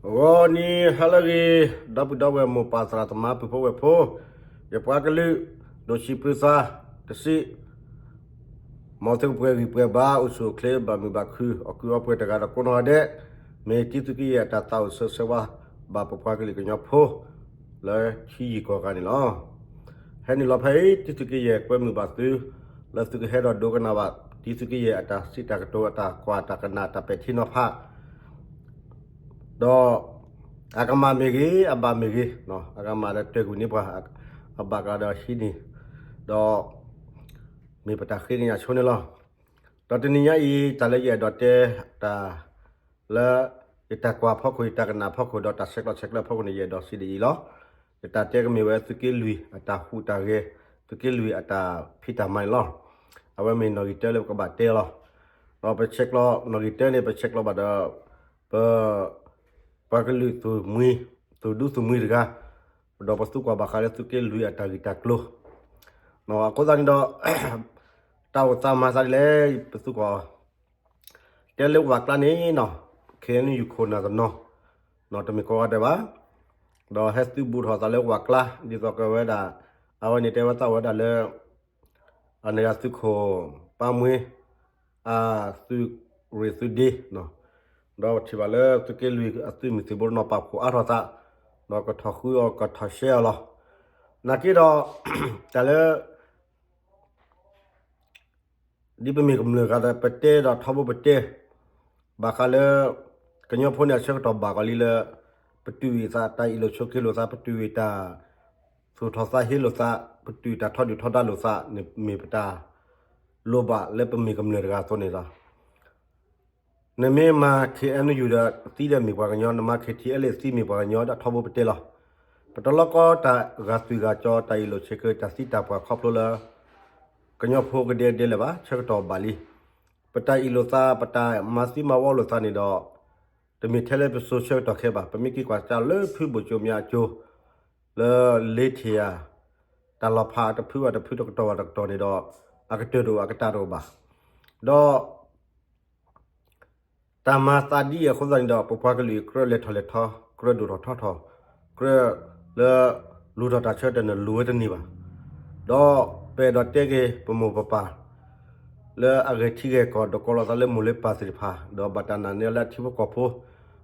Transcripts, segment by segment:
ဂီၤနံၤဟါလၢအဂ့ၤ, ဒီပုၢ်ဒီဝဲၢ်မိၢ်ပၢ်သရၣ်သမါပုၢ်ဖိဝဲၢ်ဖိ, ယပှၤကလုာ်, ဒိၣ်ဆံးဖုသး, တဆံး, မ်သုကပှဲၤဂံၢ်ပှဲၤဘါ အိၣ်ဆူၣ်အိၣ်ချ့ ဘၣ်မုာ်ဘၣ်ခု အီၣ်ကုၢ်အီပှဲၤတဂၤဒီးကိးနီၢ်ဂၤဒဲး, မ့ၢ်တံသုးက့ယဲၢ်အတၢ်သးအိၣ်ဆၢဆၢဝါ ဘၣ်ပပှၤကလုာ်ကညီဖိ လၢထံယံၤကီၢ်ဂၤန့ၣ်လီၤ. ဟဲနုာ်လီၤဖဲအံၤ တံသုးက့ယဲၢ်ကွဲမုာ်ဘၣ်သု လၢသုကဟဲဒီးဒိကနၣ်ဘၣ် တံသုးက့ယဲၢ်အတၢ်စံးတၢ်ကတိၤ အတၢ်ကွၢ်တၢ်ကနၣ် တၢ်ပဲာ်ထံနီၤဖး ဒီးအကမၣ်မ့ၢ်ဂ့ၤ အဘၣ်မ့ၢ်ဂ့ၤ, အကမၣ်ဒီးတၢၢ်ကွံာ်န့ၢ်ပှၤ, အဘၣ်ကျါဒီးဟံးန့ၢ်, ဒီးမ့ၢ်ပတၢ်ဃ့ကညးဆိန့ၣ်လီၤ. ဒီးတနံၤညါအံၤ တၢ်လၢယအဲၣ်ဒိးတဲတၢ် လၢယတၢ်ကွၢ်ဖီခိၣ် ယတၢ်ကနၣ်ဖီခိၣ် ဒီးတၢ်ဆဲးကျိးဆဲးကျၢဖီခိၣ်န့ၣ် ယအဲၣ်ဒိးစံးဒ်အံၤလီၤ. ယတၢ်တဲကမ့ၢ်ဝဲသုးက့လွံၢ်အတၢ်ဟူးတၢ်ဂဲၤ, သုးက့လွံၢ်အတၢ်ဖံးတၢ်မၤန့ၣ်လီၤ. အဝဲမ့ၢ်နီၣ်ဂံၢ်တၢလၢပကဘၣ်တဲလီၤ. ဒီးပဆဲးကျိးနီၣ်ဂံၢ်တၢန့ၣ် ပဆဲးကျိးဘၣ်ဒီး ပ ပှၤကလုာ်သုးမှံ, သုးဒူသုးမှံတဂၤ, ဒီးပသူကွၢ်ဘၣ်ဃးလၢသုးက့လွံၢ်အတၢ်ဂ့ၢ်တၢ်ကျိၤ, အဃိသတးန့ၣ်ဒီး တၢ်အိၣ်သးမၤသးဒ်လဲၣ် ပသူကွၢ်အီၤ, တဲလၢဝၤကျါန့ၣ်နီၤ, ခဲအံၤနယူၢ်ခိၣ်နၢ်တနီၤ, တမ့ၢ်ကိးဂၤဒဲးဘၣ်, ဒီးဟဲသုးဘူးထီၣ်သးလၢဝၤကျါ ဒ်သိးကဝဲဒၣ်, အဝဲန့ၣ်တဲဝဲသးဝဲဒၣ်လၢ အန့ၣ်ဂၤသုးခိၣ်ပၢ်မှံ အသုးရ့ၣ်သုးဒ့, ဒီးထံၣ်ဘၣ်လၢသုးက့လွံၢ်အသုးမုၢ်သံၣ်ဘိတနီၤပာ်ဖှိၣ်အါထီၣ်သး, ဒီးကထီၣ်ဃုအီၤကထီၣ်ရှဲအီၤလီၤ. နာ်က့ဒီး တၢ်လၢ ဒ်ပမ့ၢ်ကမျၢၢ်တဂၤဒီး ပတဲဒီးထီဘိပတဲ, ဘၣ်ဃးလၢ ကညီဖိန့ၣ်အဆၢကတီၢ်ဘၣ်ကီးလံလၢ ပတုာ်အသးတၢ်အ့ၣ်လိာ်ဆိးက့လိာ်သး, ပတုာ်တၢ်သူၣ်ထီၣ်သးဟ့လိာ်သး, ပတုာ်တၢ်ထီဒုၣ်ထီဒါလိာ်သးန့ၣ် မ့ၢ်ပတၢ်လိၣ်ဘၣ်လၢပမ့ၢ်ကမျၢၢ်တဂၤအသိးန့ၣ်လီၤ. နမ့ၢ်မၤ ခ့ၣ်အဲၣ်ယူၣ် ဒီးသံဒီးမ့ၢ်ပှၤကညီ, နမၤ ခ့ၣ်ထံၣ်အဲၣ်လ့ၣ် သံမ့ၢ်ပှၤကညီဒီးထီဘိပတဲလီၤ. ပတလီကီတၢ်ဂာ်သွံၣ်ဂာ်စီၤ တၢ်အ့ၣ်လိာ်ဆိးက့ တၢ်သံတၢ်ပှၢ်ခီဖျိလၢ ကညီဖိကဒဲဒဲလၢၤဘၣ်, ဆၢကတီၢ်ဘၣ်လံ. ပတၢ်အ့ၣ်လိာ်သး ပတၢ်မၤသံမၤဝီလိာ်သးန့ၣ်ဒီး တမ့ၢ်ထဲလၢပစိၤဆၢကတီၢ်ခဲဘၣ်. ပမ့ၢ်က့ၤကွၢ်ကၢ်လၢဖုဘိၣ်ကၠိမၠါအကၠိ လၢလ့ထံၣ်ဧါ, တၢ်လီၤဖးတဖုဘၣ်တဖု တကတီၢ်ဘၣ်တကတီၢ်န့ၣ်ဒီး အကတၢၢ်တအိၣ် အကတၢၢ်တအိၣ်ဘၣ်. ဒီး တၢ်မၤသးဒ်အံၤအဃိသတးန့ၣ်ဒီး ပပှၤကလုာ်အကြၢးလဲၤထီၣ်လဲၤထီ, ကြၢးဒိၣ်ထီၣ်ထီထီၣ်, ကြၢးလၢ လူၤထီၣ်တၢ်ဆၢတၢ်န့ၣ်လူၤဝဲတန့ၢ်ဘၣ်. ဒီးပအဲၣ်ဒိးတဲက့ၤပမိၢ်ပပၢ် လၢအဂဲၤထံဂဲၤကီၢ် ဒီးကိးလီၤသးလၢမိၢ်လၢပၢ်သ့ၣ်တဖၣ်, ဒီးဘၣ်တၢ်နာ်န့ၢ်လၢအထံဖိကီၢ်ဖိ,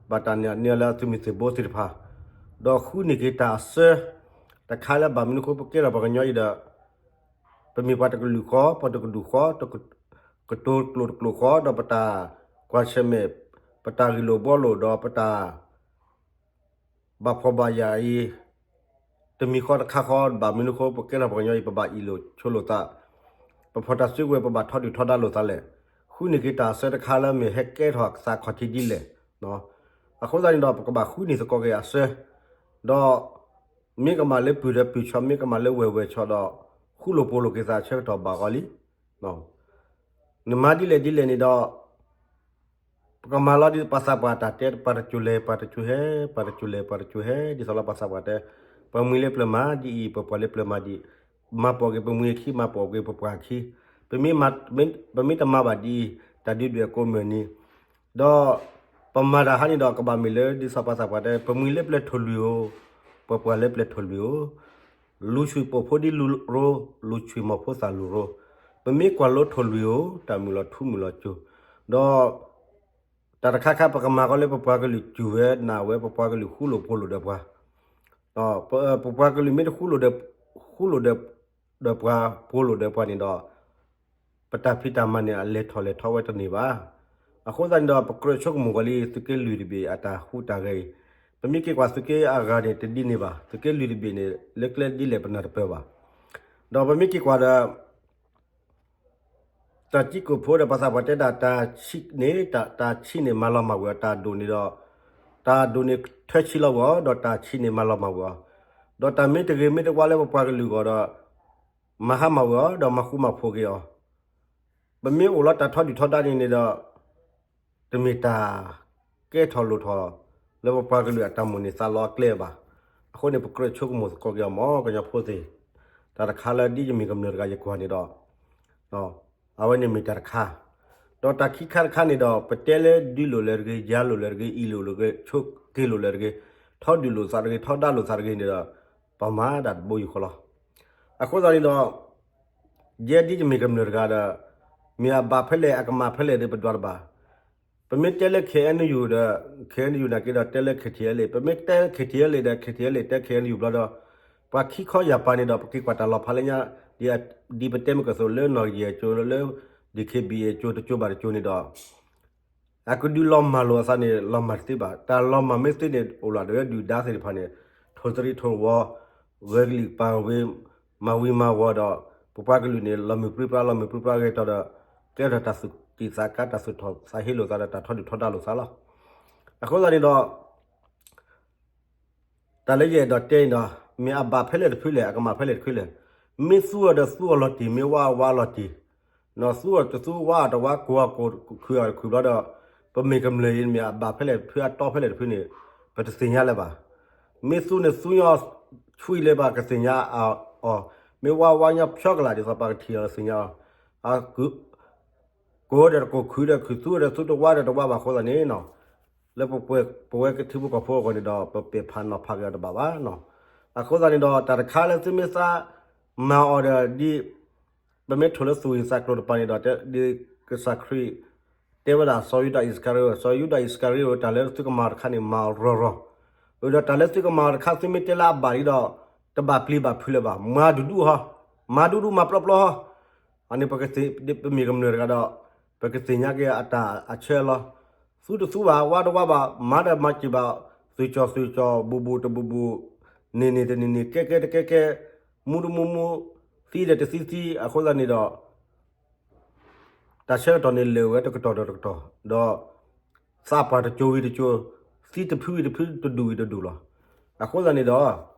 ဘၣ်တၢ်နာ်န့ၢ်လၢအသုးမုၢ်သံၣ်ဘိသ့ၣ်တဖၣ်, ဒီးဃုန့ၢ်က့ၤတၢ်အစၢ တခါလၢဘၣ်မနုၤအဃိပကဲထီၣ်ပှၤကညီအံၤဒီး ပမ့ၢ်ပှၤတကလုာ်ဃီ, ပှၤတကလုာ်ဃီ, ကတိၤကျိာ်တကျိာ်ဃီ, ဒီးပတၢ်ကွၢ်ဆၢၣ်မဲာ်, ပတၢ်ဂ့ၢ်လိာ်ဘှီလိာ်, ဒီးပတၢ် ဘၣ်ဖှီၣ်ဘၣ်ယာ်အံၤ တမံၤဃီတခါဃီ ဘၣ်မနုၤအဃိ ပကဲထီၣ်ပှၤကညီအံၤ ပဘၣ်အ့ၣ်လိာ်ဆိးလိာ်သး, ပဖီၣ်တၢ်စုကဝဲၤ ပဘၣ်ထီဒုၣ်ထီဒါလိာ်သးလဲၣ်. ဃုန့ၢ်က့ၤတၢ်အစၢတခါလၢမ့ၢ်ဟဲကဲထီၣ်သးခီၣ်ထံးဒ်လဲၣ်. အဃိသတးန့ၣ်ဒီး ပကဘၣ်ဃုန့ၢ်သကိးက့ၤအစၢ, ဒီး မ့ၢ်ကမၣ်လၢပုၢ်ဒီးပုၢ်ဆီ, မ့ၢ်ကမၣ်လၢဝဲၢ်ဝဲၢ်ဆီဒီး ဃူလိာ်ဖိးလိာ်က့ၤသးဆၢကတီၢ်ဘၣ်ဂီၤလံ. နမၤဒ်လဲၣ်ဒ်လဲၣ်န့ၣ်ဒီး ပကမၤလီၤဒ်ပှၤသးပှၢ်တၢ်တဲ, ပှၤတစိၤလဲၤ ပှၤတစိၤဟဲ, ပှၤတစိၤလဲၤ ပှၤတစိၤဟဲ, ဒ်သိးလၢပှၤသးပှၢ်တဲ, ပှၤမှံလၢပျၢၤမၤဒ်အံၤ, ပပှၢ်လၢပျၢၤမၤဒ်အံၤ, မၤပိာ်က့ၤပမှံအခံ, မၤပိာ်က့ၤပပှၢ်အခံ, ပမ့ၢ်, ပမ့ၢ်တမၤဘၣ်ဒ်အံၤ, တၢ်ဒုးဒွဲၣ်ကိးမုၢ်နံၤ, ဒီး ပမၤတၢ်ဟါန့ၣ်ဒီး ကဘၣ်မ့ၢ်လၢဒ်သိးပှၤသးပှၢ်တဲ, ပမှံလၢပျၢၤထိၣ်လွံၢ်ဧိၤ, ပပှၢ်လၢပျၢၤထိၣ်လွံၢ်ဧိၤ, လူၤဆံၣ်ပိာ်ဖိဒ်လူၤရိ, လူၤဆံၣ်မီၢ်ဖိသၣ်လူၤရိ, ပမ့ၢ်ကွၢ်လိထိၣ်လွံၢ်ဧိၤ, တၢ်မုၢ်လီၤထူမုၢ်လီၤစိၤ, ဒီး တၢ်တခါခါ ပကမၤဃီလၢပပှၤကလုာ်စူၢ်ဝဲနာ်ဝဲ ပပှၤကလုာ်ဃူလိာ်ဖိးလိာ်ဒီးပှၤ, ပပှၤကလုာ်မ့ၢ်တဃူလိာ်ဒီး, ဃူလိာ်ဒီး, ဒီးပှၤ, ဖိးလိာ်ဒီးပှၤန့ၣ်ဒီး ပတၢ်ဖံးတၢ်မၤန့ၣ် အလဲၤထီၣ်လဲၤထီဝဲတန့ၢ်ဘၣ်. အဃိသတးန့ၣ်ဒီး ပကြၢးဆိကမိၣ်ဂီၤလံ သုးက့လွံၢ်တဘ့ၣ်အတၢ်ဟူးတၢ်ဂဲၤအံၤ, ပမ့ၢ်က့ၤကွၢ်သုးက့အဂၤန့ၣ် တဒ်န့ၣ်ဘၣ်. သုးက့လွံၢ်တဘ့ၣ်န့ၣ် လၢကျဲဒ်လဲၣ်ပနၢ်တပၢၢ်ဘၣ်. ဒီးပမ့ၢ်က့ၤကွၢ်ဒီး တၢ်စံးကိာ်ဖိဒီးပှၤသးပှၢ်တဲဒၣ် တၢ်ဆံးန့ၣ်, တၢ်ဆံးန့ၣ်မၤလီၤမၢ်ဝဲအီၤ, တၢ်ဒိၣ်န့ၣ်ဒီး, တၢ်ဒိၣ်န့ၣ်ထၢဆံးလီၤဝဲအီၤ, ဒီးတၢ်ဆံးန့ၣ်မၤလီၤမၢ်ဝဲအီၤ, ဒီးတၢ်မ့ၢ်တဂ့ၤမ့ၢ်တဝါလၢပပှၤကလုာ်အဂီၢ်ဒီး မၤဟါမၢ်ဝဲအီၤ, ဒီးမၤဃူမၤဖိးက့ၤအီၤ, ပမ့ၢ်အိၣ်လီၤတၢ်ထီဒုၣ်ထီဒါန့ၣ်န့ၣ်ဒီး တမ့ၢ်တၢ်ကဲထီၣ်လိၣ်ထီၣ် လၢပပှၤကလုာ်အတၢ်မိၣ်န့ၢ်သးလီအကျဲဘၣ်. အဃိန့ၣ် ပကြၢးဆိကမိၣ်သကိးက့ၤအီၤမၢ် ကညီဖိသ့ၣ်, တၢ်တခါလၢဒ်ယမ့ၢ်ကမျၢၢ်တဂၤယကွၢ်န့ၣ်ဒီး အဝဲန့ၣ်မ့ၢ်တၢ်တခါ, ဒီးတၢ်ခံခါတခါန့ၣ်ဒီး ပတဲလၢဒုးလိာ်လၢၤတဂ့ၤ, ယၤလိာ်လၢၤတဂ့ၤ, အံၣ်လိာ်လၢၤတဂ့ၤ, ဆိးက့လိာ်လၢၤတဂ့ၤ, ထီဒုးလိာ်သးတဂ့ၤ, ထီဒါလိာ်သးတဂ့ၤန့ၣ်ဒီး ပမၤတၢ်တဘိယူၢ်ဃီလီၤ. အဃိသတးန့ၣ်ဒီး ယဲဒ်ယမ့ၢ်ကမျၢၢ်တဂၤဒီး မ့ၢ်အဘၣ်ဖဲလဲၣ် အကမၣ်ဖဲလဲၣ်ဒီး ပဒွးတဘၣ်. ပမ့ၢ်တဲလၢ KNU ဒီး KNU နာ်က့ဒီး တဲလၢ KTLA, ပမ့ၢ်တဲလၢ KTLA ဒီး KTLA တဲ KNU ဘျီဒီး ပှၤခံခီယၢ်ပၤန့ၣ်ဒီး ပက့ၤကွၢ်တၢ်လီၤဖးလၢညါ, ဒ်ပတဲမ့ၢ်ကသိးလၢနီၢ်ကယဲၢ်အကၠိ လၢ DKBA အကၠိတကၠိဘၣ်တကၠိန့ၣ်ဒီး အကဒုးလီၤမၢ်လိာ်အသးန့ၣ် လီၤမၢ်တသ့ဘၣ်. တၢ်လီၤမၢ်မ့ၢ်သ့န့ၣ် အိၣ်လီၤဒီးဒုၣ်ဒါသ့ၣ်တဖၣ်န့ၣ် ထိၣ်သရံးထိၣ်ဝီ, ဂဲၤကလံၣ်ပာ်ဝ့ၤ, မၤဝံၤမၤဝီၤဒီး ပပှၤကလုာ်န့ၣ် လီၤမုၢ်ပြံပြါ လီၤမုၢ်ပြံပြါဂ့ၤတီၤဒီး ကဲထီၣ်တၢ်သူၣ်က့ၣ်သးကါ တၢ်သူၣ်ထီၣ်သးဟ့လိာ်သးဒီး တၢ်ထီဒုၣ်ထီဒါလိာ်သးလီၤ. အဃိသတးန့ၣ်ဒီး တၢ်လၢယအဲၣ်ဒိးတဲန့ၣ်ဒီး မ့ၢ်အဘၣ်ဖဲလဲၣ်တဖုလဲၣ် အကမၣ်ဖဲလဲၣ်တဖုလဲၣ်. မ့ၢ်သူအီၤဒီးသူအီၤလီၤတံၢ်, မ့ၢ်ဝါအီၤဝါအီၤလီၤတံၢ်, သူအီၤတသူဝါအီၤတဝါ ကိးအီၤတခု ခုအီၤတခုဘျီဒီး ပမ့ၢ်ကမျၢၢ်အံၤ မ့ၢ်အဘၣ်ဖဲလဲၣ်တဖု အတီဖဲလဲၣ်တဖုန့ၣ် ပတသ့ၣ်ညါလၢၤဘၣ်. မ့ၢ်သူန့ၣ်သူညီ ဆွံလၢၤဘၣ်ကသ့ၣ်ညါအီၤ, မ့ၢ်ဝါဝါညီဖျီကလာ်ဒ်သိးပှၤကထံၣ်အီၤသ့ၣ်ညါအီၤ, ကိးဒီးတကိး ခုဒီးခု သူဒီးသူ တဝါဒီးတဝါဘၣ်အဃိသတးန့ၣ် လၢပဝဲကထံဖိကီၢ်ဖိအဂီၢ်န့ၣ်ဒီး ပပဲာ်ဖးနီၤဖးက့ၤအီၤတဘၣ်ဘၣ်နီၤ. အဃိသတးန့ၣ်ဒီး တၢ်တခါလၢသုမ့ၢ်သးမၤအီၤဒီး ဒ်ပမ့ၢ်ထိၣ်လၢသူၣ်ဂ့ၢ်သးကျိၤတပၤန့ၣ်ဒီး ဒ်ကစၢ်ခရံာ်တဲဝဲဒၣ် စီၤယူဒၤအံၣ်စကၤရံၤဧိၤ, စီၤယူဒၤအံၣ်စကၤရံၤဧိၤ တၢ်လၢသုကမၤအီၤတခါန့ၣ် မၤအီၤရီၤရီၤ, ဒီးတၢ်လၢသုကမၤအီၤတခါ သုမ့ၢ်တဲလၢအဘၣ်လံဒီး တဘၣ်ပျံၤဘၣ်ဖုးလၢၤဘၣ်, မၤဒူဒူဟီ, မၤဒူဒူမၤပျီပျီဟီ. အန့ၣ် ပမ့ၢ်ကမျၢၢ်တဂၤဒီး ပကသ့ၣ်ညါက့ၤအတၢ်အဆၢလီၤ. သူတသူဘၣ် ဝါတဝါဘၣ် မၤဒီးမၤစံးဘၣ် သုးကၠီၣ်သုးကၠီၣ် ဘူးဘူးတဘူးဘူး န့ၢ်န့ၢ်တန့ၢ်န့ၢ် ကဲကဲတကဲကဲ မူတမူမူ သံဒီးတသံသံ အဃိသတးန့ၣ်ဒီး တၢ်ဆၢကတီၢ်န့ၣ် လဲၤဝဲတကတီၢ်ဒီးတကတီၢ် ဒီး သးပှၢ်တကၠိၤဝံၤတကၠိၤ သံတဖုဝံၤတဖု တဒူၣ်ဝံၤတဒူၣ်လီၤ. အဃိသတးန့ၣ်ဒီး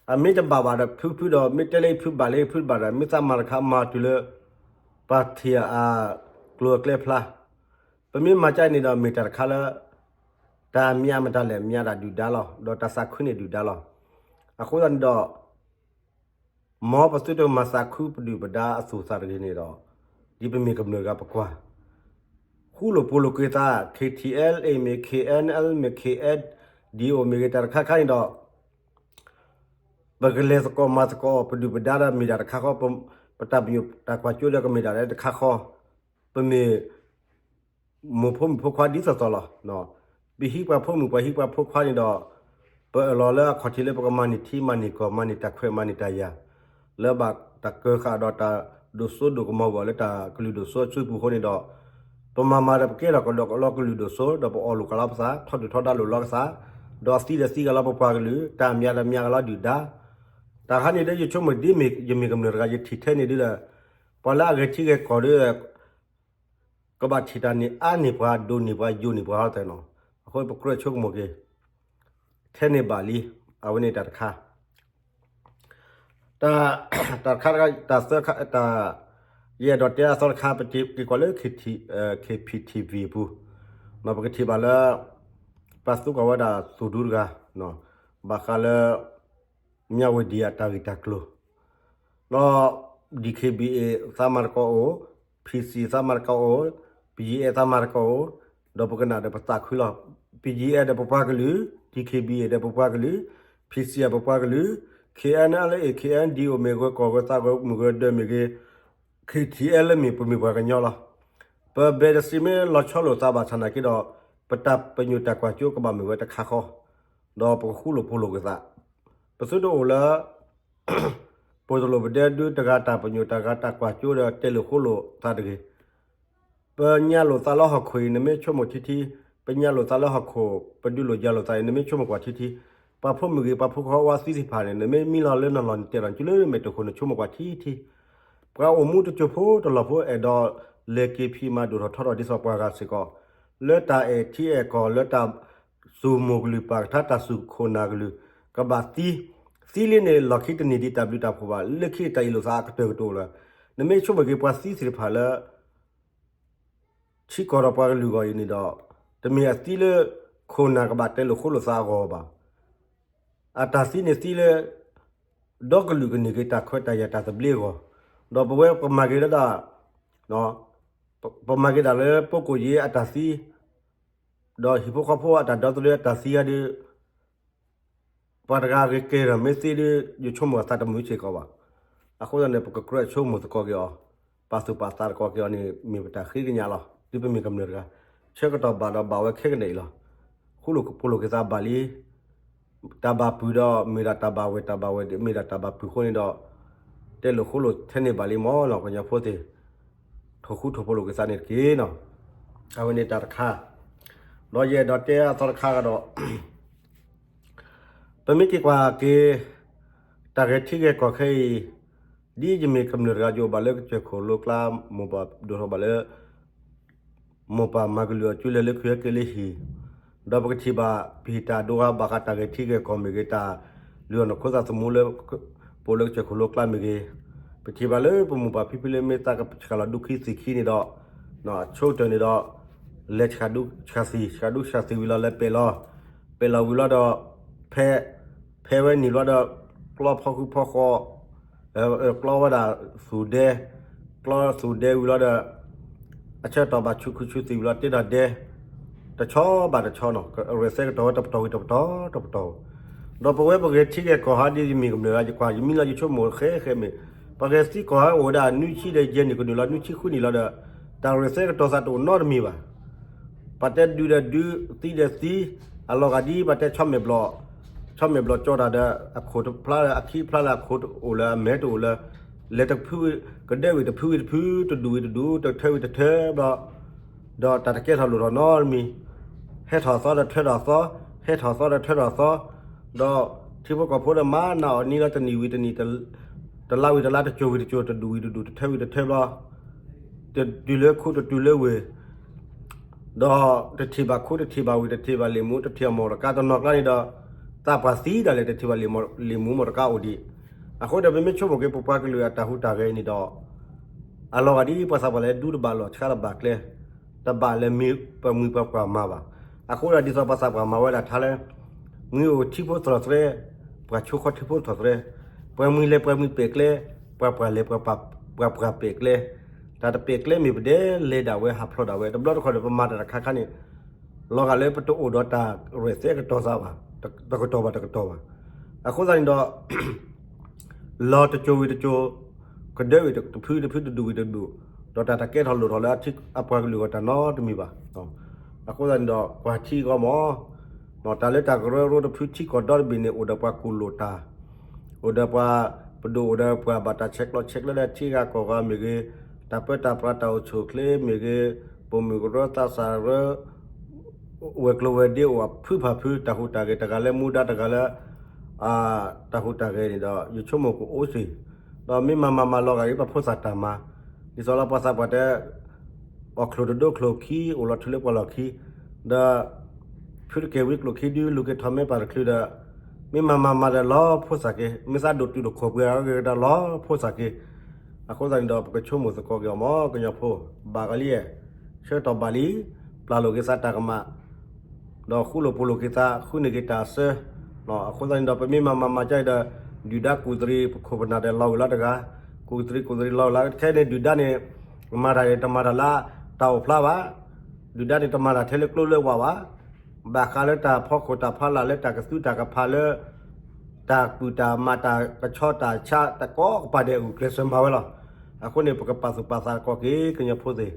အမ့ၢ်တဘၣ်ဘၣ်ဒီးဖုဖုဒီး မ့ၢ်တဲလၢဖုဘၣ်လၢဖုဘၣ်ဒီး မ့ၢ်သးမၤတခါမၤတုၤလၢ ပှၤထံၣ်အကျိၤအကျဲဖျါ, ပမ့ၢ်မၤကၠါအံၤန့ၣ်ဒီး မ့ၢ်တၢ်တခါလၢ တၢ်မၤမတၤလဲၣ် မၤဒၣ်ဒုၣ်ဒါလီၤ. ဒီးတၢ်သးခုန့ၣ်ဒုၣ်ဒါလီၤ. အဃိသတးန့ၣ်ဒီး မ်ပသုတမၤသးခုပဒုၣ်ပဒါအသူၣ်သးတဂ့ၤန့ၣ်ဒီး ဒ်ပမ့ၢ်ကမျၢၢ်ဂၤပကွၢ် ဃူလိာ်ဖိးလိာ်က့ၤသး KTLA မ့ၢ် KNLA မ့ၢ် KNDO မ့ၢ်ဂ့ၤ တၢ်တခါခါန့ၣ်ဒီး ပကလဲၤသကိးမၤသကိး ပဒုၣ်ပဒါဒီးမ့ၢ်ဒၣ်တခါဃီ, ပတၢ်ပညိၣ်တၢ်ကွၢ်စိဒီးကမ့ၢ်ဒၣ်လၢတခါဃီ, ပမ့ၢ် မိၢ်ဖိမုၣ်ဖိခွါဒ်သိးသိးလီၤ. ပဟံးပှၤဖိမုၣ်ပှၤဟံးပှၤဖိခွါန့ၣ်ဒီး ပအၢၣ်လီၤလၢအခီၣ်ထံးလၢပကမၤန့ၢ်ထံမၤန့ၢ်ကီၢ်မၤန့ၢ်တၢ်ခွဲးမၤန့ၢ်တၢ်ယာ် လၢဘၣ်တၢ်ကၢဃာ်ဒီးတၢ်ဒိၣ်စိဒိၣ်ကမီၤဂီၢ်လၢတၢ်ကလုၢ်ဒိၣ်စိအစုပူၤအဃိန့ၣ်ဒီး ပမၤမၤဒီးပကဲထီၣ်ကဒီးကလီကလုာ်ဒိၣ်စိ ဒီးပအီၣ်လိာ်ကလီပသး ထီဒုၣ်ထီဒါလိာ်လီၤကသး ဒီးသံဒီးသံကလီပပှၤကလုာ် တၢ်မၤဒီးမၤကလီဒုၣ်ဒါ တၢ်ခါန့ၣ်ဒီးယဆိကမိၣ်ဒ်မ့ၢ်ယမ့ၢ်ကမျၢၢ်တဂၤ ယထံၣ်ထဲန့ၣ်ဒ်ဒီး ပှၤလၢအဂဲၤထံဂဲၤကီၢ်ဒီး ကဘၣ်ထံၣ်တၢ်န့ၢ်အါန့ၢ်ပှၤ ဒိၣ်န့ၢ်ပှၤ ယိာ်န့ၢ်ပှၤဟီတဲနီၤ. အဃိပကြၢးဆိကမိၣ်က့ၤ ထဲန့ၣ်ဘၣ်လံ. အဝဲန့ၣ်တၢ်တခါ တၢ် တၢ်တခါ တၢ်သၢခါ တၢ် ယအဲၣ်ဒိးတဲအသီတခါ ပက့ၤကွၢ်လၢ KPTV အပူၤ ပကထံၣ်ဘၣ်လၢ ပှၤသံကွၢ်ဝဲဒၣ်သူၣ်ဒူတဂၤ ဘၣ်ဃးလၢ မြဝတီ အတၢ်ဂ့ၢ်တၢ်ကျိၤ ဒီး DKBA သးမၤတကီအိၣ်, PC သးမၤတကီအိၣ်, BGF သးမၤတကီအိၣ်, ဒီးပကနၣ်ဒီးပသးခုလီၤ. BGF ဒီးပပှၤကလုာ်, DKBA ဒီးပပှၤကလုာ်, PC ဒီးပပှၤကလုာ်, KNLA KNDO မ့ၢ်ဂ့ၤ ကီၢ်ဂ့ၤသးဂ့ၤ မုၢ်ဂ့ၤဒၢးမ့ၢ်ဂ့ၤ KTLA မ့ၢ်ပမ့ၢ်ပှၤကညီလီၤ. ပဘဲးတစံးမ့ၢ်လီၤဆီလိာ်သးဘၣ်ဆၣ်နာ်က့ဒီး ပတၢ်ပညိၣ်တၢ်ကွၢ်စိကဘၣ်မ့ၢ်ဝဲတခါဃီ, ဒီးပကဃူလိာ်ဖိးလိာ်က့ၤသး, ပသုတအိၣ်လၢ ပိၢ်တလိာ်ပဒဲဒုတဂၤတၢ်ပညိၣ်တၢ်ဂၤတၢ်ကွၢ်စိဒီးတဲလိာ်ဃိလိာ်သးတဂ့ၤ. ပညါလိာ်သးလၢဟီၣ်ခိၣ်အံၤ နမ့ၢ်ဆိကမိၣ်ထံထံ, ပညါလိာ်သးလၢဟီၣ်ခိၣ် ပဒုးလိာ်ယၤလိာ်သးအံၤ နမ့ၢ်ဆိကမိၣ်ကွၢ်ထံထံ, ပှၤဖိမုၣ်ဂ့ၤ ပှၤဖိခွါဝါသံသ့ၣ်တဖၣ်န့ၣ် နမ့ၢ်မံလီၤလၢနလီၢ်နတဲလီၤ နကၠူလၢမဲာ်တခိၣ် နဆိကမိၣ်ကွၢ်ထံထံ, ပှၤအိၣ်မူတစိၤဖိတလီၢ်ဖိ အဲၣ်ဒိးလဲၤက့ၤဖံးမၤဒိၣ်ထီၣ်ထီထီၣ်ဒ်သိးပှၤဂၤစ့ၢ်ကီး, လၢတၢ်အဲၣ်ထံအဲၣ်ကီၢ် လၢတၢ် သူၣ်မိၢ်ကလုၢ်ပာ်ကထါတၢ်စူၢ်ခိၣ်နၢ်ကလုၢ် ကဘၣ်သံ, သံလံန့ၣ်လီၢ်ခံတန့ၢ်ဒံးတၢ်ဘျုးတၢ်ဖှိၣ်ဘၣ်, လၢခံတၢ်အ့ၣ်လိာ်သးအကတၢၢ်ကတအိၣ်လၢၤ. နမ့ၢ်ဆိကမိၣ်က့ၤပှၤသံသ့ၣ်တဖၣ်လၢ ထံကီၢ်ဒီးပှၤကလုာ်အဂီၢ်အံၤန့ၣ်ဒီး တမ့ၢ်အသံလၢ ခိၣ်နၢ်ကဘၣ်တဲလိာ်ဃိလိာ်သးအဂီၢ်ဘၣ်. အတၢ်သံန့ၣ်သံလၢ ဒီကလုာ်ကန့ၢ်က့ၤတၢ်ခွဲးတၢ်ယာ်တၢ်သဘျ့အဂီၢ်, ဒီးပဝဲပမၤက့ၤလၢဒၣ် ပမၤက့ၤတၢ်လၢ ပုၢ်ကိၣ်ယ့အတၢ်သံ, ဒီးဟံၣ်ဖိဃီဖိအတၢ်ဒီသဒၢအတၢ်သံအါဒီး ပှၤတဂၤဂ့ၤကဲၤဒီးမ့ၢ်သံဒီး ယဆိကမိၣ်အသးတမုာ်စ့ၢ်ကီးဘၣ်. အဃိသတးန့ၣ် ပကကြၢးဆိကမိၣ်သကိးက့ၤအီၤ, ပာ်သူၣ်ပာ်သးသကိးက့ၤအီၤန့ၣ် မ့ၢ်ပတၢ်ဃ့ကညးလီၤ. ဒ်ပမ့ၢ်ကမျၢၢ်တဂၤ ဆၢကတီၢ်ဘၣ်ဒီးဘၣ်ဝဲခဲကနံၣ်အံၤလီၤ. ဃူလိာ်ဖိးလိာ်က့ၤသးဘၣ်လံ. တၢ်ဘၣ်ပုၢ်ဒီး မ့ၢ်ဒၣ်တၢ်ဘၣ်ဝဲၢ် တၢ်ဘၣ်ဝဲၢ် မ့ၢ်ဒၣ်တၢ်ဘၣ်ပုၢ်အဃိန့ၣ်ဒီး တဲလိာ်ဃူလိာ်ထဲန့ၣ်ဘၣ်လံမၢ်လီၤ ကညီဖိသ့ၣ်, ထိၣ်ဃူထိၣ်ဖိးလိာ်က့ၤသးန့ၣ်တက့ၢ်နီၤ. အဝဲန့ၣ်တၢ်တခါ, ဒီးယအဲၣ်ဒိးတဲအသီတခါကဒီး ပမ့ၢ်က့ၤကွၢ်က့ၤ တၢ်ဂဲၤထံဂဲၤကီၢ်ခဲအံၤ, ဒ်ယမ့ၢ်ကမျၢၢ်တဂၤယိၤဘၣ်လၢကစၢၢ်ခိၣ်လိကျါ မိၢ်ပၢ်ဒိၣ်ထီၣ်ဘၣ်လၢ မိၢ်ပၢ်မၤကလုၢ်အီၤကၠူလဲၤလၢခုဟဲက့ၤလၢဟံၣ်, ဒီးပကထံၣ်ဘၣ် ပဟံးတၢ်ဒိဂၤဘၣ်ဃးတၢ်ဂဲၤထံဂဲၤကီၢ်မ့ၢ်ဂ့ၤ တၢ်လုၢ်အီၣ်နီၢ်ခိသးသမူလၢ ပအိၣ်လၢကစၢၢ်ခိၣ်လိကျါမ့ၢ်ဂ့ၤ, ပထံၣ်ဘၣ်လၢပမိၢ်ပၢ်ဖံဖုလၢမ့ၢ်သးကဆှၣ်လီၤဒူခံသ့ၣ်ခံန့ၣ်ဒီး အဆိကတၢၢ်န့ၣ်ဒီး လဲၤဆှၣ်ဒူဆှၣ်သံၣ် ဆှၣ်ဒူဆှၣ်သံၣ်ဝံၤလီၤ လဲၤပဲာ်လီၤ, ပဲာ်လီၤဝံၤလီၤဒီး ဖဲ ဖဲဝဲနံၣ်လီၤဒီး ကျီဖီဃုဖီဃီ ကျီဝဲဒၣ်သူၣ်ဒဲ, ကျီသူၣ်ဒဲဝံၤလီၤဒီး အဆၢကတီၢ်ဘၣ်ဆူးခုဆူးသံၣ်ဝံၤလီၤ တ့ထီၣ်ဒဲ တဆီဘၣ်တဆီနီၤ အရဲၣ်သဲကတီၤဝဲတပတီၢ်ဝံၤတပတီၢ်တပတီၢ်, ဒီးပဝဲပဂဲၤထံဂဲၤကီၢ်ဟးဒ်ယမ့ၢ်ကမျၢၢ် ယကွၢ်ယမံလီၤယဆိကမိၣ်ဃဲဃဲမ့ၢ် ပှၤဂဲၤသံကီၢ်ဟးအိၣ်ဝဲဒၣ်နွံဆံဒီးယဲၢ်နံၣ်ကနုာ်လီၤ နွံဆံဃုနံၣ်လီၤဒီး တၢ်ရဲၣ်သဲကတီၤသးတအိၣ်နီတမံၤဘၣ်. ပှၤတဲဒုးဒီးဒုး, သံဒီးသံ, အလီၤဂာ်ဒ်ပှၤတဲဆီမဲာ်ဘျီၣ်, ဆီမဲာ်ဘျီၣ်ကၠီတၢ်ဒီး အခိၣ်တဖျါလၢအခံ ဖျါလၢအခိၣ်တအိၣ်လၢအမဲာ်တအိၣ်လၢ လဲၤတဖု ကဒဲဝံၤတဖုဝံၤတဖု တဒူၣ်ဝံၤတဒူၣ် တထၢဝံၤတထၢဘျီ ဒီးတၢ်တကဲထီၣ်လိၣ်ထီၣ်နီတမံၤ, ဟဲထီၣ်သီဒီးထၢထီၣ်သီ, ဟဲထီၣ်သီဒီးထၢထီၣ်သီ, ဒီးထံဖိကီၢ်ဖိဒီးမၤနးအီၤနံၤလီၤ တနံၣ်ဝံၤတနံၣ်, တလါဝံၤတလါ တကၠိၤဝံၤတကၠိၤ တဒူၣ်ဝံၤတဒူၣ် တထၢဝံၤတထၢဘျီ တတုၤလၢခိတတုၤလၢဝ့ၢ်, ဒီးတထံၣ်ဘၣ်ခိတထံၣ်ဘၣ်ဝ့ၢ် တထံၣ်ဘၣ်လ့ၣ်မူ တထံၣ်အီၣ်မီၢ်တကါ တနီၤကျါန့ၣ်ဒီး သးပှၢ်သံဒၣ်လဲာ် တထံၣ်ဘၣ်လ့ၣ်မူမီၢ်တကါအိၣ်ဒံး, အဃိဒီးပမ့ၢ်ဆိကမိၣ်က့ၤ ပပှၤကလုာ်အတၢ်ဟူးတၢ်ဂဲၤန့ၣ်ဒီး အလီၤဂာ်ဒ်ပှၤသးပှၢ်လၢဒူတဘၣ်လီၢ်ဆှါတဘၣ်ကျဲ, တဘၣ်လၢမ့ၢ်ပှၤမုၢ်ပှၤပှၢ်မၤဘၣ်. အဃိဒီးဒ်သိးပှၤသးပှၢ်မၤဝဲဒၣ်ထါလၢ မုၢ်အိၣ်ထံဖိသၣ်သရဲ, ပှၤဆိခီထံဖိသၣ်သရဲ, ပှၤမုၢ်လဲၤပှၤမုၢ်ပဲာ်ကျဲ, ပှၤပှၢ်လဲၤပှၤပှၢ်ပဲာ်ကျဲ, တၢ်တပဲာ်ကျဲမ့ၢ်ပဒဲလဲၤဒၣ်ဝဲ ဟးဖျိးဒၣ်ဝဲ တဘျီတခီၣ်ဒီး ပမၤတၢ်တခါခါန့ၣ် လီၤဂာ်လၢပတအိၣ်ဒီးတၢ်ရဲၣ်သဲကတီၤသးဘၣ်, တကတီၢ်ဘၣ်တကတီၢ်ဘၣ်. အဃိသတးန့ၣ်ဒီး လီၤတကၠိၤဝံၤတကၠိၤ, ကဒၢဝံၤတဖုတဖု တဒူၣ်ဝံၤတဒူၣ်, ဒီးတၢ်တကဲထီၣ်လိၣ်ထီၣ်လၢအပှၤကလုာ်အဂီၢ်တၢ်နီတမံၤဘၣ်. အဃိသတးန့ၣ်ဒီး ကွၢ်ထံအဂီၢ်မး, တၢ်လၢတၢ်ကရၢကရိတဖုထံကီၢ်ဒီတဘ့ၣ်န့ၣ် အိၣ်ဒီးပှၤကူၣ်လိာ်တၢ်, အိၣ်ဒီးပှၤပဒိၣ် အိၣ်ဒီးပှၤဘၣ်တၢ်ဆဲးကျိးဆဲးကျၢလၢထံဂၤကီၢ်ဂၤမ့ၢ်ဂ့ၤ, တၢ်ပၢတၢ်ပြးတၢ်အိၣ်ဆူၣ်အိၣ်ချ့မ့ၢ်ဂ့ၤ, ပိာ်မုၣ်ကရၢသးစၢ်ရၢ ဝဲၤကျိၤဝဲၤဒ့အိၣ်အဖုဖးဖု တၢ်ဟူးတၢ်ဂဲၤ တဂၤလၢမူဒါ တဂၤလၢ တၢ်ဟူးတၢ်ဂဲၤန့ၣ်ဒီး ယဆိကမိၣ်ကအိၣ်စ့ၢ်, ဒီးမ့ၢ်မၤမၤမၤလီၤဂာ်ဒ်ပှၤဖိသၣ်တၢ်မၤ, ဒ်သိးလၢပှၤသးပှၢ်တဲ အီၣ်ချိၣ်တဒိချိၣ်ခံ အိၣ်လီၤထုးလၢပှၢ်လီၢ်ခံ, ဒီး ဖုတကဲဝံၤကျိၣ်ခံဒု လူၤက့ၤထီၣ်မဲပၢ်တချုးဒီး မ့ၢ်မၤမၤမၤဒီးလီၤဖိသၣ်က့ၤ, မ့ၢ်သးဒိၣ်တုာ်တခိၣ်ပှ့ၤအဂ့ၤဒီးလီၤဖိသၣ်က့ၤ, အဃိသတးန့ၣ်ဒီး ပကဆိကမိၣ်သကိးက့ၤအီၤမး ကညီဖိ, ဘၣ်ဂီၤလံ, ဆၢကတီၢ်ဘၣ်လံ, ပျၢ်လိာ်က့ၤသးတၢ်ကမၣ်, ဒီးဃူလိာ်ဖိးလိာ်က့ၤသး ဃုန့ၢ်က့ၤတၢ်အစၢ, အဃိသတးန့ၣ်ဒီး ပမ့ၢ်မၤမၤမၤကၢအံၤဒီး ဒုၣ်ဒါကူၣ်သရံး ပခိၣ်ပနၢ်ဒီးလီၤဝံၤလီၤတဂၤ, ကူၣ်သရံးကူၣ်သရံးလီၤဝံၤလီၤ ခဲန့ၣ်ဒုၣ်ဒါန့ၣ် မၤတၢ်န့ၣ် တမၤတၢ်လၢတၢ်အိၣ်ဖျါဘၣ်, ဒုၣ်ဒါန့ၣ် တမၤတၢ်ထဲလၢကျိလၢဝၢ်ဘၣ်, ဘၣ်ဃးလၢတၢ်ဖီခိၣ်တၢ်ဖီလာ်လၢတၢ်ကသူတၢ်ကဖးလၢ တၢ်ကူၣ်တၢ်မၤတၢ်ကဆီတၢ်ဆါတကိးကပၤဒဲးအဂုာ်ကျဲးစၢးမၤဝဲလီၤ. အဃိန့ၣ် ပကပာ်သူၣ်ပာ်သးသကိးက့ၤကညီဖိသ့ၣ်,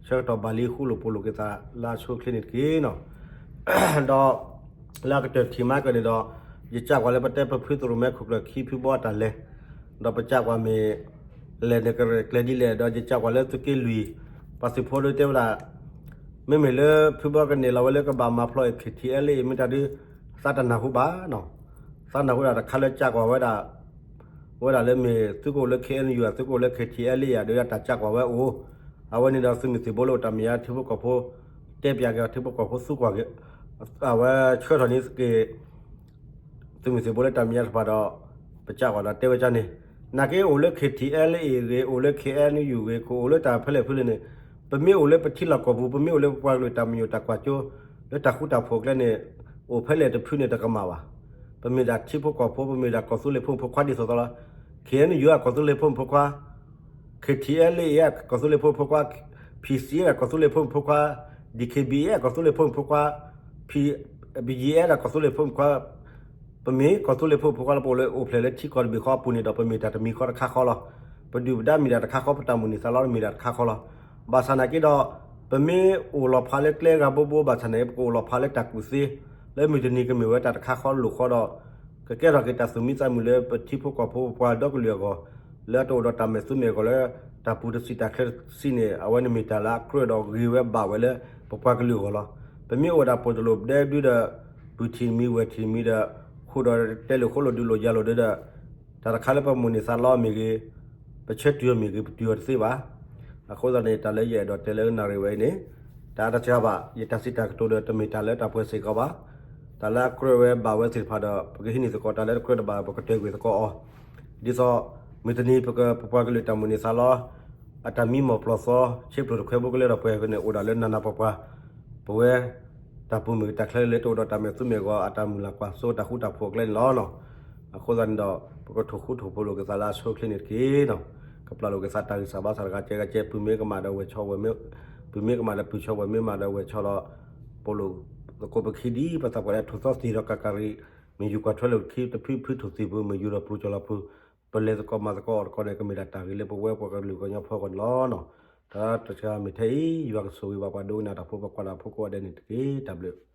ဆၢကတီၢ်ဘၣ်လံဃူလိာ်ဖိးလိာ်က့ၤသးလၢအဆိအချ့န့ၣ်တက့ၢ်နီၤ. ဒီး လၢအကတၢၢ်ထံၣ်မးကၢၢ်န့ၣ်ဒီး ယစံးကွၢ်လၢပတဲပဖုသရိၣ်မဲခိၣ်ကျၢၢ်ခံဖုဘီအတၢ်လဲၤ, ဒီးပစံးကွၢ်မ့ၢ် လဲၤနကရဲၣ်ကျဲၤဒ်လဲၣ် ဒီးယစံးကွၢ်လၢသုးက့လွံၢ် ပှၤသုးဖိဒီးတဲဝဲဒၣ် မ့မ့ၢ်လၢဖုဘီကနဲၣ်လီၤဝဲလၢကဘၣ်မၤဖျီအံၤ KTLA မ့ၢ်တၢ်ဒုး သးတနၢ်ဟူဘၣ်နီၤ. သးနၢ်ဟူဒၣ်တခါလၢစံးကွၢ်ဝဲဒၣ် ဝဲဒၣ်လၢမ့ၢ်သုကအိၣ်လၢ KNU သုကအိၣ်လၢ KTLA ယၤ ဒီးတၢ်စံးကွၢ်ဝဲအိၣ်, အဝဲန့ၣ်ဒီးသုးမုၢ်သံၣ်ဘိလၢအိၣ်တၢ်မဲာ်ညါထံဖိကီၢ်ဖိ တဲပၠးက့ၤအီၤ ထံဖိကီၢ်ဖိသူကွၢ်က့ၤ အဝဲဆှၢထီၣ်န့ၢ်က့ၤ သုးမုၢ်သံၣ်ဘိလၢတၢ်မဲာ်ညါတဖၣ်ဒီး ပစံးကွၢ်ဒီးတဲဝဲကန့ၣ်, နာ်က့အိၣ်လၢ KTLA ဂ့ၤ အိၣ်လၢ KNU ဂ့ၤ ကအိၣ်လၢတၢ်ဖဲလဲၣ်ဖဲလဲၣ်န့ၣ်, ပမ့ၢ်အိၣ်လၢပထံလီၢ်ကီၢ်ပူၤ ပမ့ၢ်အိၣ်လၢပပှၤကလုာ်တၢ်မၤယိာ်တၢ်ကွၢ်စိ လၢတၢ်ဃူတၢ်ဖိးကျဲန့ၣ် အိၣ်ဖဲလဲၣ်တဖုန့ၣ်တကမၣ်ဘၣ်. ပမ့ၢ်ဒၣ်ထံဖိကီၢ်ဖိ ပမ့ၢ်ဒၣ်ကီၢ်သူလ့ၤဖိမုၣ်ဖိခွါဒ်သိးသိးလီၤ. KNU အကီၢ်သူလ့ၤဖိမုၣ်ဖိခွါ KTLA အကီၢ်သူလ့ၤဖိမုၣ်ဖိခွါ, PC ဒၣ်ကီၢ်သူလ့ၤဖိမုၣ်ဖိခွါ, DKBA ကီၢ်သူလ့ၤဖိမုၣ်ဖိခွါ, BGF ဒၣ်ကီၢ်သူလ့ၤဖိမုၣ်ဖိခွါ, ပမ့ၢ်ကီၢ်သူလ့ၤဖိမုၣ်ဖိခွါလၢပအိၣ်ဖျဲၣ်လၢထံကီၢ်တဘ့ၣ်ဃီအပူၤန့ၣ်ဒီး ပမ့ၢ်တၢ်တမံၤဃီတခါဃီလီၤ. ပဒုၣ်ပဒါမ့ၢ်တၢ်တခါဃီ, ပတၢ်မုၢ်လၢ်သးလီမ့ၢ်တၢ်တခါဃီလီၤ. ဘၣ်ဆၣ်နာ်က့ဒီး ပမ့ၢ်အိၣ်လီၤဖးလၢကျဲဂၤဘိဘိဘၣ်ဆၣ်န့ၣ် ပကအိၣ်လီၤဖးလၢတၢ်ကူၣ်သ့ လၢမုၢ်တနံၤကမ့ၢ်ဝဲတၢ်တခါဃီလိာ်ဃီဒီး ကကဲထီၣ်က့ၤတၢ်သူၣ်မံသးမုာ်လၢပထံဖိကီၢ်ဖိပပှၤဒီကလုာ်အဂီၢ် လၢအတအိၣ်ဒီးတၢ်မဲာ်သူမဲာ်ဂီၤလၢ တၢ်ပူၤတဆံးတၢ်ချၢတဆံးန့ၣ် အဝဲန့ၣ်မ့ၢ်တၢ်လၢအကြၢးဒီးဂ့ၤဝဲဘၣ်ဝဲလၢ ပပှၤကလုာ်အဂီၢ်လီၤ. ပမ့ၢ်အိၣ်ဝဲဒၣ်ပိာ်တလိာ်ဒဲဒုဒီး ပုၢ်ထံၣ်တမံၤဝဲၢ်ထံၣ်တမံၤဒီး ဃိဒီးတဲလိာ်ဃိလိာ်ဒုးလိာ်ယၤလိာ်ဒုဒီး တၢ်တခါလၢပမိၣ်န့ၢ်သးလီမ့ၢ်ဂ့ၤ, ပဆၢတုၤအီၤမ့ၢ်ဂ့ၤ, ပတုၤအီၤတသ့ဘၣ်. အဃိသတးန့ၣ် တၢ်လၢယအဲၣ်ဒိးတဲလၢနၣ်ရံၣ်ဝဲအံၤန့ၣ် တၢ်အတစှၤဘၣ်, ယတၢ်စံးတၢ်ကတိၤဒီးတမ့ၢ်တၢ်လၢတၢ်ပှဲၤစ့ၢ်ကီးဘၣ်. တၢ်လၢအကြၢးဝဲဘၣ်ဝဲသ့ၣ်တဖၣ်ဒီး ပကဟံးန့ၢ်သကိး, တၢ်လၢတကြၢးတဘၣ် ပကတဲာ်ကွံာ်သကိးအီၤ. ဒ်သိး မုၢ်တနံၤပက ပပှၤကလုာ်တၢ်မိၣ်န့ၢ်သးလီ အတၢ်မံမီၢ်ပျီၢ်သီ ဆ့ပျိၢ်တခွဲဘိကလၢထီၣ်ပှဲၤန့ၣ် အိၣ်ဒၣ်လၢနးနးပှၤပှၤ ပဝဲ တၢ်ပူၤမုၢ်တၢ်ချၢလၢတအိၣ်ဒီးတၢ်မဲာ်သူမဲာ်ဂီၤ အတၢ်မုၢ်လၢ်ကွၢ်စိတၢ်ဃူတၢ်ဖိးအကျဲန့ၣ်လီၤ. အဃိသတးန့ၣ်ဒီး ပကထိၣ်ဃူထိၣ်ဖိးလိာ်က့ၤသးလၢအဆိအချ့န့ၣ်တက့ၢ်. ကပျၢ်လိာ်က့ၤသးတၢ်ဂံၢ်စၢ်ဘါစၢ်တဂၤကဲဂၤကဲ ပုၢ်မ့ၢ်ကမၣ်ဒီးဝဲၤဆီ, ပုၢ်မ့ၢ်ကမၣ်ဒီးပုၢ်ဆီ, ဝဲၤမ့ၢ်မၤဒီးဝဲၤဆီဒီး ပိာ်လိာ်သကိးပခံဒ်ပသးပှၢ်လၢအထိၣ်သီသ့ၣ်ဒီးကးကးရံၣ်, မ့ၢ်ယူၤကွၢ်ထွဲလိာ်ခံတဖုဖုထိၣ်သ့ၣ်ပူၤ မ့ၢ်ယူၤဒီးပူၤကၠီၤလီၤပူၤ ပလဲၤသကိးမၤသကိးအီၣ်သကိးန့ၣ် ကမ့ၢ်ဒၣ်တၢ်ဂ့ၤလၢပဝဲပှၤကလုာ်ကညီဖိအဂီၢ်န့ၣ်လီၤ. တၢ်တစှၤမ့ၢ်ထဲအံၤ ယွၤကဆိၣ်ဂ့ၤဘၣ်ပှၤဒိကနၣ်တၢ်ဖိ ပှၤကွၢ်တၢ်ဖိကိးဂၤဒဲးန့ၣ်တက့ၢ်. တၢ်ဘျုး